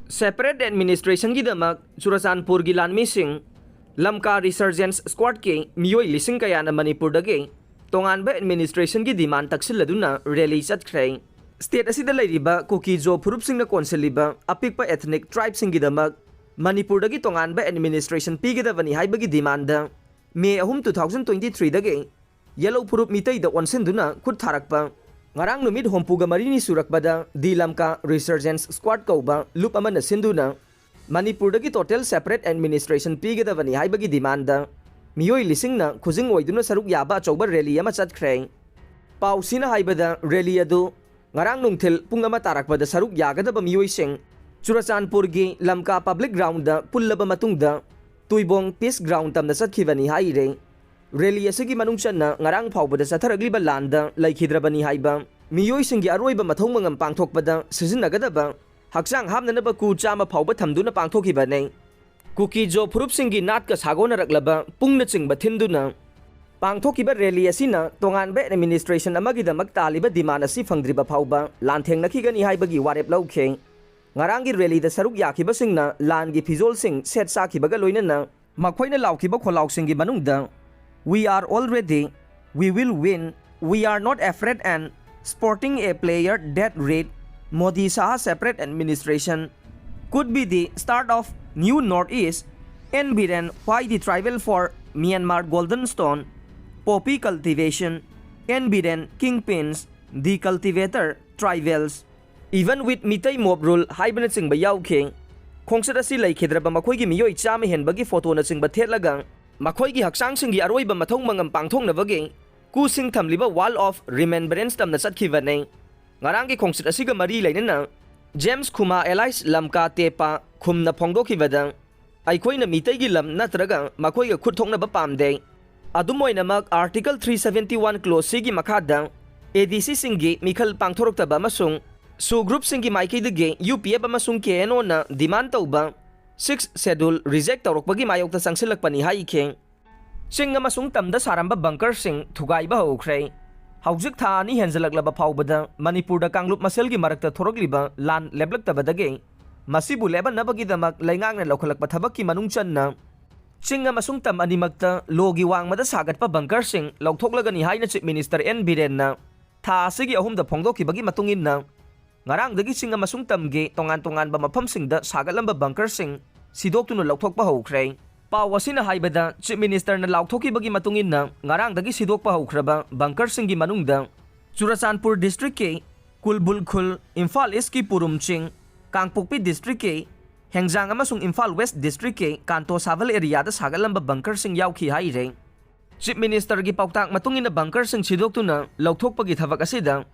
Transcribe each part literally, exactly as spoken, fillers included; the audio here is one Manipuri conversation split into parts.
Separate administrationꯒꯤꯗꯃꯛ ꯆꯨꯔꯆꯥꯟꯄꯨꯔꯒꯤ ꯂꯥꯟꯃꯤꯁꯤꯡ, ꯂꯝꯀꯥ Resurgence Squadꯀꯤ ꯃꯤꯑꯣꯏ ꯂꯤꯁꯤꯡ ꯀꯌꯥꯅ ꯃꯅꯤꯄꯨꯔꯗꯒꯤ ꯇꯣꯉꯥꯟꯕ administrationꯒꯤ demand ꯇꯛꯁꯤꯜꯂꯗꯨꯅ rally ꯆꯠꯈ꯭ꯔꯦ꯫ State ꯑꯁꯤꯗ ꯂꯩꯔꯤꯕ ꯀꯨꯀꯤ ꯖꯣ ꯐꯨꯔꯨꯞꯁꯤꯡꯅ ꯀꯣꯟꯁꯤꯜꯂꯤꯕ ꯑꯄꯤꯛꯄ ethnic tribeꯁꯤꯡꯒꯤꯗꯃꯛ ꯃꯅꯤꯄꯨꯔꯗꯒꯤ ꯇꯣꯉꯥꯟꯕ administration ꯄꯤꯒꯗꯕꯅꯤ ꯍꯥꯏꯕꯒꯤ demandꯗ May ꯑꯍꯨꯝ, two thousand twenty threeꯗꯒꯤ ꯌꯦꯂꯧ ꯐꯨꯔꯨꯞ ꯃꯤꯇꯩꯗ ꯑꯣꯟꯁꯤꯟꯗꯨꯅ ꯈꯨꯠ ꯊꯥꯔꯛꯄ ꯉꯔꯥꯡ ꯅꯨꯃꯤꯠ ꯍꯨꯝꯐꯨꯒ ꯃꯔꯤꯅꯤ ꯁꯨꯔꯛꯄꯗ The Lamka Resurgence Squad ꯀꯧꯕ ꯂꯨꯞ ꯑꯃꯅ ꯁꯤꯟꯗꯨꯅ ꯃꯅꯤꯄꯨꯔꯗꯒꯤ total separate administration ꯄꯤꯒꯗꯕꯅꯤ ꯍꯥꯏꯕꯒꯤ demandꯗ ꯃꯤꯑꯣꯏ ꯂꯤꯁꯤꯡꯅ ꯈꯨꯖꯤꯡ ꯑꯣꯏꯗꯨꯅ ꯁꯔꯨꯛ ꯌꯥꯕ ꯑꯆꯧꯕ rally ꯑꯃ ꯆꯠꯈ꯭ꯔꯦ꯫ ꯄꯥꯎꯁꯤꯅ ꯍꯥꯏꯕꯗ rally ꯑꯗꯨ ꯉꯔꯥꯡ ꯅꯨꯡꯊꯤꯜ ꯄꯨꯡ ꯑꯃ ꯇꯥꯔꯛꯄꯗ ꯁꯔꯨꯛ ꯌꯥꯒꯗꯕ ꯃꯤꯑꯣꯏꯁꯤꯡ ꯆꯨꯔꯆꯥꯟꯄꯨꯔꯒꯤ ꯂꯝꯀꯥ Public Groundꯗ ꯄꯨꯜꯂꯕ ꯃꯇꯨꯡꯗ ꯇꯨꯏꯕꯣꯡ Peace Ground ꯇꯝꯅ ꯆꯠꯈꯤꯕꯅꯤ ꯍꯥꯏꯔꯦ꯫ Rally ꯑꯁꯤꯒꯤ ꯃꯅꯨꯡ ꯆꯟꯅ ꯉꯔꯥꯡ ꯐꯥꯎꯕꯗ ꯆꯠꯊꯔꯛꯂꯤꯕ ꯂꯥꯟꯗ ꯂꯩꯈꯤꯗ꯭ꯔꯕꯅꯤ ꯍꯥꯏꯕ, ꯃꯤꯑꯣꯏꯁꯤꯡꯒꯤ ꯑꯔꯣꯏꯕ ꯃꯊꯧ ꯃꯉꯝ ꯄꯥꯡꯊꯣꯛꯄꯗ ꯁꯤꯖꯤꯟꯅꯒꯗꯕ ꯍꯛꯆꯥꯡ ꯍꯥꯞꯅꯅꯕ ꯀꯨ ꯆꯥꯝꯃ ꯐꯥꯎꯕ ꯊꯝꯗꯨꯅ ꯄꯥꯡꯊꯣꯛꯈꯤꯕꯅꯤ꯫ ꯀꯨꯀꯤ ꯖꯣ ꯐꯨꯔꯨꯞꯁꯤꯡꯒꯤ ꯅꯥꯠꯀ ꯁꯥꯒꯣꯟꯅꯔꯛꯂꯕ ꯄꯨꯡꯅꯆꯤꯡꯕ ꯊꯤꯟꯗꯨꯅ ꯄꯥꯡꯊꯣꯛꯈꯤꯕ rally ꯑꯁꯤꯅ ꯇꯣꯉꯥꯟꯕ administration ꯑꯃꯒꯤꯗꯃꯛ ꯇꯥꯜꯂꯤꯕ demand ꯑꯁꯤ ꯐꯪꯗ꯭ꯔꯤꯕ ꯐꯥꯎꯕ ꯂꯥꯟꯊꯦꯡꯅꯈꯤꯒꯅꯤ ꯍꯥꯏꯕꯒꯤ ꯋꯥꯔꯦꯞ ꯂꯧꯈꯤ꯫ ꯉꯔꯥꯡꯒꯤ rallyꯗ ꯁꯔꯨꯛ ꯌꯥꯈꯤꯕꯁꯤꯡꯅ ꯂꯥꯟꯒꯤ ꯐꯤꯖꯣꯜꯁꯤꯡ ꯁꯦꯠ ꯆꯥꯈꯤꯕꯒ ꯂꯣꯏꯅꯅ ꯃꯈꯣꯏꯅ ꯂꯥꯎꯈꯤꯕ ꯈꯣꯜꯂꯥꯎꯁꯤꯡꯒꯤ ꯃꯅꯨꯡꯗ "We are all ready, we will win, we are not afraid and sporting a player that read Modi Shah separate administration could be the start of new Northeast, N Biren, why the tribal for Myanmar Golden Stone, poppy cultivation, N Biren kingpins, the cultivator tribals, even with Meitei mob rule" ꯍꯥꯏꯕꯅꯆꯤꯡꯕ ꯌꯥꯎꯈꯤ꯫ ꯈꯣꯡꯆꯠ ꯑꯁꯤ ꯂꯩꯈꯤꯗ꯭ꯔꯕ ꯃꯈꯣꯏꯒꯤ ꯃꯤꯑꯣꯏ ꯆꯥꯝꯃ ꯍꯦꯟꯕꯒꯤ photoꯅꯆꯤꯡꯕ ꯊꯦꯠꯂꯒ ꯃꯈꯣꯏꯒꯤ ꯍꯛꯆꯥꯡꯁꯤꯡꯒꯤ ꯑꯔꯣꯏꯕ ꯃꯊꯧ ꯃꯉꯝ ꯄꯥꯡꯊꯣꯛꯅꯕꯒꯤ ꯀꯨꯁꯤꯡ ꯊꯝꯂꯤꯕ Wall of Remembrance ꯇꯝꯅ ꯆꯠꯈꯤꯕꯅꯤ꯫ ꯉꯔꯥꯡꯒꯤ ꯈꯣꯡꯆꯠ ꯑꯁꯤꯒ ꯃꯔꯤ ꯂꯩꯅꯅ James Khuma alias ꯂꯝꯀꯥ ꯇꯦꯄꯥ ꯈꯨꯝꯅ ꯐꯣꯡꯗꯣꯛꯈꯤꯕꯗ, "ꯑꯩꯈꯣꯏꯅ ꯃꯤꯇꯩꯒꯤ ꯂꯝ ꯅꯠꯇ꯭ꯔꯒ ꯃꯈꯣꯏꯒ ꯈꯨꯠ ꯊꯣꯛꯅꯕ ꯄꯥꯝꯗꯦ꯫ ꯑꯗꯨꯝ ꯑꯣꯏꯅꯃꯛ, Article three seventy one clause C ꯒꯤ ꯃꯈꯥꯗ ADC ꯁꯤꯡꯒꯤ ꯃꯤꯈꯜ ꯄꯥꯡꯊꯣꯔꯛꯇꯕ ꯑꯃꯁꯨꯡ SoO group ꯁꯤꯡꯒꯤ ꯃꯥꯏꯀꯩꯗꯒꯤ UPF ꯑꯃꯁꯨꯡ KNO ꯅ demand ꯇꯧꯕ Sixth Schedule reject ꯇꯧꯔꯛꯄꯒꯤ ꯃꯥꯌꯣꯛꯇ ꯆꯪꯁꯤꯜꯂꯛꯄꯅꯤ" ꯍꯥꯏꯈꯤ꯫ ꯆꯤꯡ ꯑꯃꯁꯨꯡ ꯇꯝꯗ ꯁꯥꯔꯝꯕ bunker ꯁꯤꯡ ꯊꯨꯒꯥꯏꯕ ꯍꯧꯈ꯭ꯔꯦ꯫ ꯍꯧꯖꯤꯛ ꯊꯥ ꯑꯅꯤ ꯍꯦꯟꯖꯜꯂꯛꯂꯕ ꯐꯥꯎꯕꯗ ꯃꯅꯤꯄꯨꯔꯗ ꯀꯥꯡꯂꯨꯞ ꯃꯁꯦꯜꯒꯤ ꯃꯔꯛꯇ ꯊꯣꯔꯛꯂꯤꯕ ꯂꯥꯟ ꯂꯦꯞꯂꯛꯇꯕꯗꯒꯤ ꯃꯁꯤꯕꯨ ꯂꯦꯞꯍꯟꯅꯕꯒꯤꯗꯃꯛ ꯂꯩꯉꯥꯛꯅ ꯂꯧꯈꯠꯂꯛꯄ ꯊꯕꯛꯀꯤ ꯃꯅꯨꯡ ꯆꯟꯅ ꯆꯤꯡ ꯑꯃꯁꯨꯡ ꯇꯝ ꯑꯅꯤꯃꯛꯇ ꯂꯣꯒꯤ ꯋꯥꯡꯃꯗ ꯁꯥꯒꯠꯄ ꯕꯪꯀꯔꯁꯤꯡ ꯂꯧꯊꯣꯛꯂꯒꯅꯤ ꯍꯥꯏꯅ ꯆꯤꯐ ꯃꯤꯅꯤꯁꯇꯔ ꯑꯦꯟ ꯕꯤꯔꯦꯟꯅ ꯊꯥ ꯑꯁꯤꯒꯤ ꯑꯍꯨꯝꯗ ꯐꯣꯡꯗꯣꯛꯈꯤꯕꯒꯤ ꯃꯇꯨꯡ ꯏꯟꯅ, ꯉꯔꯥꯡꯗꯒꯤ ꯆꯤꯡ ꯑꯃꯁꯨꯡ ꯇꯝꯒꯤ ꯇꯣꯉꯥꯟ ꯇꯣꯉꯥꯟꯕ ꯃꯐꯝꯁꯤꯡꯗ ꯁꯥꯒꯠꯂꯝꯕ ꯕꯪꯀꯔꯁꯤꯡ ꯁꯤꯗꯣꯛꯇꯨꯅ ꯂꯧꯊꯣꯛꯄ ꯍꯧꯈ꯭ꯔꯦ꯫ ꯄꯥꯎ ꯑꯁꯤꯅ ꯍꯥꯏꯕꯗ, ꯆꯤꯐ ꯃꯤꯅꯤꯁꯇꯔꯅ ꯂꯥꯎꯊꯣꯛꯈꯤꯕꯒꯤ ꯃꯇꯨꯡ ꯏꯟꯅ, ꯉꯔꯥꯡꯗꯒꯤ ꯁꯤꯗꯣꯛꯄ ꯍꯧꯈ꯭ꯔꯕ ꯕꯪꯀꯔꯁꯤꯡꯒꯤ ꯃꯅꯨꯡꯗ ꯆꯨꯔꯆꯥꯟꯄꯨꯔ ꯗꯤꯁꯇ꯭ꯔꯤꯛꯀꯤ ꯀꯨꯜꯕꯨꯜ ꯈꯨꯜ, ꯏꯝꯐꯥꯜ ꯏꯁꯀꯤ ꯄꯨꯔꯨꯝ ꯆꯤꯡ, ꯀꯥꯡꯄꯣꯛꯄꯤ ꯗꯤꯁꯇ꯭ꯔꯤꯛꯀꯤ ꯍꯦꯡꯖꯥꯡ ꯑꯃꯁꯨꯡ ꯏꯝꯐꯥꯜ ꯋꯦꯁ ꯗꯤꯁꯇ꯭ꯔꯤꯛꯀꯤ ꯀꯥꯟꯇꯣ ꯁꯥꯚꯜ ꯑꯦꯔꯤꯌꯥꯗ ꯁꯥꯒꯠꯂꯝꯕ ꯕꯪꯀꯔꯁꯤꯡ ꯌꯥꯎꯈꯤ ꯍꯥꯏꯔꯦ꯫ ꯆꯤꯐ ꯃꯤꯅꯤꯁꯇꯔꯒꯤ ꯄꯥꯎꯇꯥꯛ ꯃꯇꯨꯡ ꯏꯟꯅ ꯕꯪꯀꯔꯁꯤꯡ ꯁꯤꯗꯣꯛꯇꯨꯅ ꯂꯧꯊꯣꯛꯄꯒꯤ ꯊꯕꯛ ꯑꯁꯤꯗ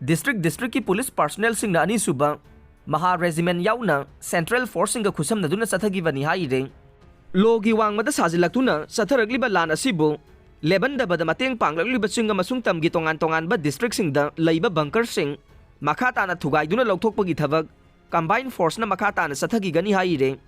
ꯗꯤꯁꯇ꯭ꯔꯤꯛ ꯗꯤꯁꯇ꯭ꯔꯤꯛꯀꯤ ꯄꯨꯂꯤꯁ ꯄꯥꯔꯁꯣꯅꯦꯜꯁꯤꯡꯅ ꯑꯅꯤꯁꯨꯕ ꯃꯍꯥ ꯔꯦꯖꯤꯃꯦꯟ ꯌꯥꯎꯅ ꯁꯦꯟꯇ꯭ꯔꯦꯜ ꯐꯣꯔꯁꯁꯤꯡꯒ ꯈꯨꯠꯁꯝꯅꯗꯨꯅ ꯆꯠꯊꯈꯤꯕꯅꯤ ꯍꯥꯏꯔꯦ꯫ ꯂꯣꯒꯤ ꯋꯥꯡꯃꯗ ꯁꯥꯖꯤꯜꯂꯛꯇꯨꯅ ꯆꯠꯊꯔꯛꯂꯤꯕ ꯂꯥꯟ ꯑꯁꯤꯕꯨ ꯂꯦꯞꯍꯟꯗꯕꯗ ꯃꯇꯦꯡ ꯄꯥꯡꯂꯛꯂꯤꯕ ꯆꯤꯡ ꯑꯃꯁꯨꯡ ꯇꯝꯒꯤ ꯇꯣꯉꯥꯟ ꯇꯣꯉꯥꯟꯕ ꯗꯤꯁꯇ꯭ꯔꯤꯛꯁꯤꯡꯗ ꯂꯩꯕ ꯕꯪꯀꯔꯁꯤꯡ ꯃꯈꯥ ꯇꯥꯅ ꯊꯨꯒꯥꯏꯗꯨꯅ ꯂꯧꯊꯣꯛꯄꯒꯤ ꯊꯕꯛ ꯀꯝꯕꯥꯏꯟ ꯐꯣꯔꯁꯅ ꯃꯈꯥ ꯇꯥꯅ ꯆꯠꯊꯈꯤꯒꯅꯤ ꯍꯥꯏꯔꯦ꯫